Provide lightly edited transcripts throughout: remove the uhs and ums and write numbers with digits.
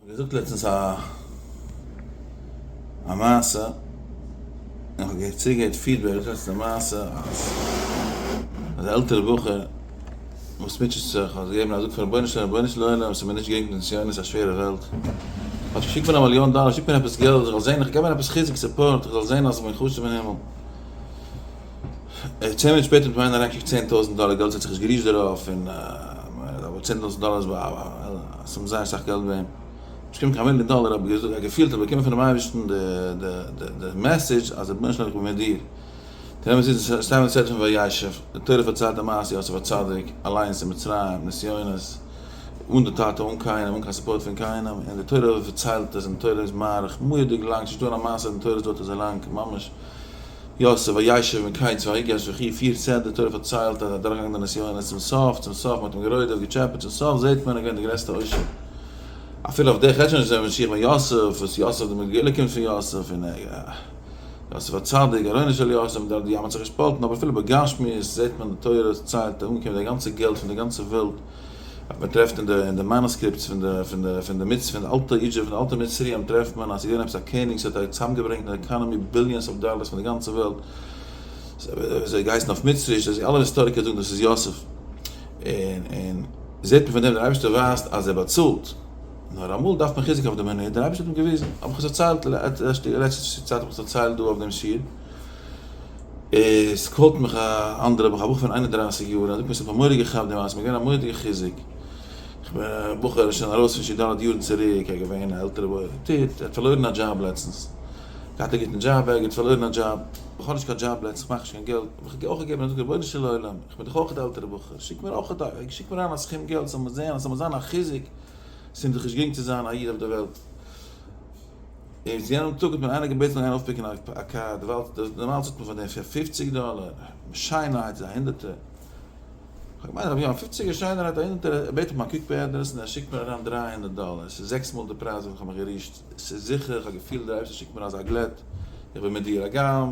געזאגט לעצטנס א א מעשה, און כ'האב צוגעהערט feedback, געזאגט לעצטנס א מעשה אז אז א עלטערע בחור וואס מוטשעט זיך האט געגעבן א זאג פארן רבונו של עולם, רבונו של עולם ס'איז מיר נישט גרינג מיט נסיונות, ס'איז א שווערע וועלט, כאטש שיק מיר א מיליאן דאלער, שיק מיר עפעס געלט, איך זאל זען, געב מיר עפעס חיזוק, support, איך זאל זען אז איך בין חשוב אין הימל. צען מינוט שפעטער האט מיר איינער אריינגעשיקט 10,000 דאלער געלט, ס'האט זיך נישט גערישט דערויף, און אבער 10,000 דאלער איז א זייער אסאך געלט ביי אים, נישט געקומען קיין מיליאן דאלער, אבער געזאגט, ער האט געפילט ער האט באקומען פונעם אייבערשטן די message אז רבונו של עולם איך בין מיט דיר. דער אמת איז, עס שטייט אין ספר פון וישב, די תורה פארציילט די מעשה יוסף הצדיק אליינס אין מצרים, נסיונות, אן די טאטע, אן קיינעם, אן קיין support פון קיינעם, און די תורה פארציילט עס, און די תורה איז מאריך מורא'דיג לאנג, ס'נישטא אן א מעשה אין די תורה איז דארט אזוי לאנג, ממש יוסף וישב מקץ ויגש וכו' פיר צעט די תורה פארציילט אז ער האט דורכגעגאנגען די נסיונות צום סוף, צום סוף מ'האט אים גערודפ'ט געטשעפעט, צום סוף זעט מען ער איז געווען די גרעסטע עושר, אפילו אויף דרך רעדט שוין נישט זיי משיח בן יוסף, וואס יוסף די גאולה קומט פון יוסף, און יוסף הצדיק, ארונו של יוסף, און די ים האט זיך געשפאלטן, אבער אפילו בגשמיות זעט מען די תורה ציילט ער אנגעקומען די גאנצע געלט פון די גאנצע וועלט, מען טרעפט אין די אין די manuscripts פון די פון די פון די מצ פון די אלטע Egypt פון די אלטע מצרים טרעפט מען אז ס'איז געווען עפעס א קעניג ס'האט צוזאמגעברענגט אין economy billions of dollars פון די גאנצע וועלט, אזוי געהייסן אויף מצריש, דאס אלע היסטאריקער זאגן דאס איז יוסף, און און זעט מען פון דעם דער אייבערשטער ווייזט אז ער באצאלט, נאר אמאל דארף מען חיזוק אויף די מינוט, דער אייבערשטער האט אים געוויזן, האב איך עס דערציילט לעצטע צייט האב איך עס דערציילט דא אויף דעם שיעור. עס call ט מיך א אנדערע בחור, א בחור פון 31 יאר, ער זאגט מיר ס'האט מיר מורא'דיג געכאפט די מעשה, ס'איז מיר געווען א מורא'דיגע חיזוק, איך בין א בחור איז שוין ארויס פון שול ד' יארן צוריק, ער איז געווען א עלטערע בחור, טוט, ער האט פארלוירן א דזשאב לעצטנס, געהאט א גוטן דזשאב ערגעץ, פארלוירן א דזשאב, איך האב נישט קיין דזשאב לעצטנס, איך מאך נישט קיין געלט, האב איך אויך געגעבן א זאג, רבונו של עולם, איך בין דאך אויך א עלטערע בחור, שיק מיר אויך א, שיק מיר אריין א סכום געלט, זאל מען זען, אז ס'זאל מיר זיין א חיזוק, ס'איז דאך נישט גרינג צו זיין א איד אויף דער וועלט. איז יענעם טאג האט מיר איינער געבעטן גיין אויפ pick ן א קאר, דערווייל נארמאל צאלט מען פאר דעם פאר פופציג דאלער, שיינערהייט איז א הונדערטער, כ'האב געמיינט אז יא, פופציגער שיינערהייט א הונדערטער, ער בעט מיך מיין QuickPay address און ער שיקט מיר אריין 300 דאלער, ס'איז זעקס מאל די פרייז וואס כ'האב מיך גערישט, ס'איז זיכער, כ'האב געפילט דער אייבערשטער שיקט מיר אזא גלעט, איך בין מיט דיר, הגם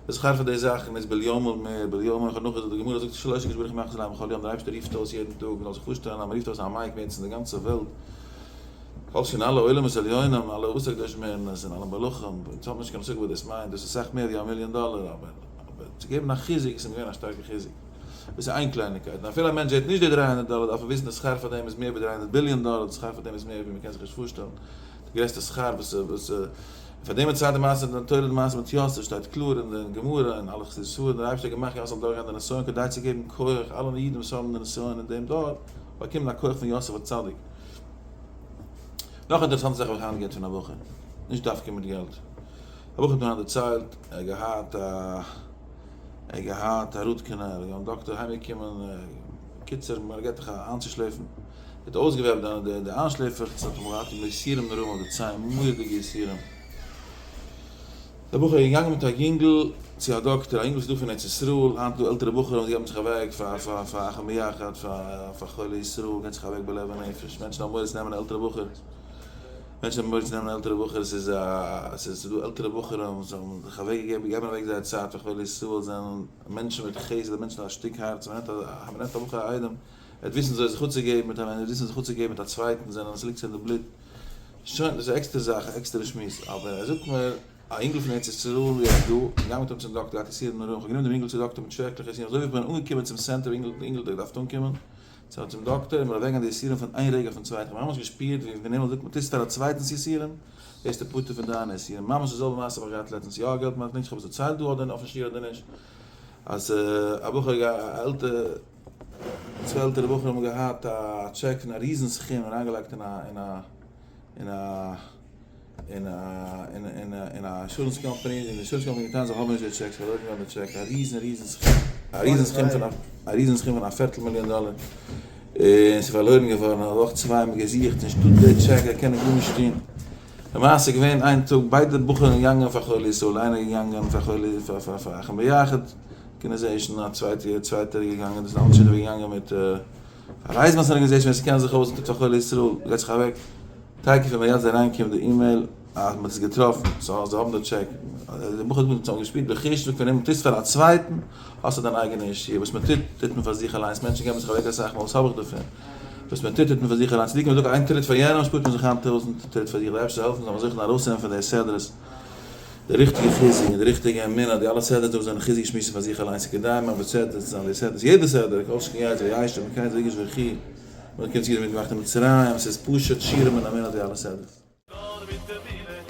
די שכר פאר די זאכן איז ביליאן מאל מער, ביליאן מאל, כ'האב נאכגעזאגט, די גמרא זאגט שלושה הקדוש ברוך הוא מכריז עליהם בכל יום, דער אייבערשטער רופט אויס יעדן טאג, מ'זאל זיך פארשטעלן אז מ'רופט אויס א mic מערצן די גאנצע וועלט, כל שכן אלע עולמות עליונים, אלע אבות הקדושים מערן עס, און אלע מלאכים, אונז האבן נישט קיין השגה וואס דאס מיינט, דאס איז סאך מער ווי א מיליאן דאלער, אבער אבער צו געבן א חיזוק איז אים געווען א שטארקע חיזוק. דאס איז איין קלייניקייט, און אפילו א מענטש זעט נישט די 300 דאלער, דארף ער וויסן די שכר פאר דעם איז מער ווי 300 ביליאן דאלער, די שכר פאר דעם איז מער ווי מען קען זיך נישט פארשטעלן, די גרעסטע שכר וואס וואס פאר דעם איז צייט די מעשה אין די תורה די מעשה מיט יוסף שטייט קלאר אין די גמרא און אלע חסידישע ספרים, דער אייבערשטער האט געמאכט יוסף זאל דורכגיין די נסיון כדי צו געבן כח אלע אידן וואס האבן די נסיון אין דעם דור באקומען א כח פון יוסף הצדיק. נאך א אינטערעסאנטע זאך האב איך היינט געהערט פון א בחור, נישט דווקא מיט געלט. א בחור האט מיר היינט דערציילט, ער האט געהאט א, ער האט געהאט א root canal, ער איז געווען דאקטער אהיימגעקומען, קיצור מען געט דיך א איינצושלעפן, ער האט אויסגעוועבט די די איינשלעפעכץ, האט אים געהאט יסורים נוראים אויף די ציין, מורא'דיגע יסורים. דער בחור איז געגאנגען מיט א יונגל צו א דאקטער, א יונגל וואס איז דא פון ארץ ישראל, היינט איז דא עלטערע בחורים וואס געבן זיך אוועק פאר פאר פאר אחים ביחד, פאר פאר חולי ישראל, געבן זיך אוועק בלב ונפש, מענטשן האבן מורא צו נעמען א עלטערע בחור, מענטשן האבן מורא צו נעמען א עלטערע בחור, עס איז א, עס איז דא עלטערע בחורים וואס האבן זיך אוועק געגעבן, געבן אוועק זייער צייט פאר חולי ישראל, זענען מענטשן מיט חסד, מענטשן מיט א שטיק הארץ, מען נעמט א, מען נעמט א בחור א איידעם, ער וועט וויסן אזוי זיך אפצוגעבן מיט אים, ער וועט וויסן זיך אפצוגעבן מיט א צווייטן, זענען עס ליגט זיי אין די בלוט. שוין, דאס איז א עקסטערע זאך, א עקסטערע שמועס, אבער ער זאגט מיר, א אינגל פון ארץ ישראל יעצט דא, געגאנגען מיט אים צום דאקטער, געהאט יסורים נוראים, כ'האב גענומען דעם אינגל צו דאקטער מיט שרעקליכע יסורים, אזוי ווי איך בין אנגעקומען צום center ווי אינגל אינגל האט געדארפט אנקומען, צו צום דאקטער, איז מיר אוועקגעגאנגען די יסורים פון איין רגע אויפן צווייטן, כ'האב ממש געשפירט ווי פון הימל זאגט מען, טוסט פאר א צווייטנס יסורים, ווערסטו פטור פון דיינע יסורים, ממש די זעלבע מעשה האב איך געהאט לעצטנס, יא געלט מאכט נישט, כ'האב עס דערציילט דא אדער אויפן שיעור אדער נישט, אז א בחור א עלטער. צוויי עלטערע בחורים האבן געהאט א טשעק פון א ריזן סכום אריינגעלייגט אין א אין א אין א אין א אין אין אין א אינשורענס קאמפאני, און די אינשורענס קאמפאני האט געטענה'ט זיי האבן נישט די טשעק, ס'איז פארלוירן געווארן די טשעק, א ריזן ריזן סכום, א ריזן סכום פון א א ריזן סכום פון א פערטל מיליאן דאלער, און ס'איז פארלוירן געווארן, א וואך צוויי האבן געזוכט, נישטא די טשעק, זיי קענען גארנישט טון. למעשה איז געווען איין טאג ביידע בחורים געגאנגען פאר חולי ישראל, איינער איז געגאנגען פאר חולי פאר פאר פאר אחים ביחד organization, א צווייטער צווייטער איז געגאנגען דאס איז אנדערש איז געגאנגען מיט פאר רייזמאנס organization ווער ס'קען זיך אויס און טוט פאר חולי ישראל געט זיך אוועק, תיכף ומיד איז אריינגעקומען די אימעיל אז מ'האט עס געטראפן, so זיי האבן די טשעק, די בחור האט זיך געשפירט בחוש, זאגט פון אים טוסט פאר א צווייטן האסטו דיין אייגענע ישועה, וואס מ'טוט טוט מען פאר זיך אליינס, מענטשן געבן זיך אוועק אסאך מאל וואס האב איך דערפון? וואס מען טוט טוט מען פאר זיך אליין. צדיקים זאגן איין טריט פאר יענעם שפארט מען זיך איין טויזענט טריט פאר זיך. דער אייבערשטער זאל העלפן זאל מען זוכה ארויסנעמען פון די סדרות די ריכטיגע חיזוק און די ריכטיגע אמונה. די אלע סדרות דא זענען חיזוק שמועסן פאר זיך אליין. ס'איז כדאי מעביר סדרה צו זיין די סדרות. יעדע סדרה, כל שכן יצא וישב מקץ ויגש ויחי. מען קומט צו מיט געמאכט אין מצרים. ס'איז פשוט שיעורים אין אמונה די אלע סדרות. נאר מיט אמונה.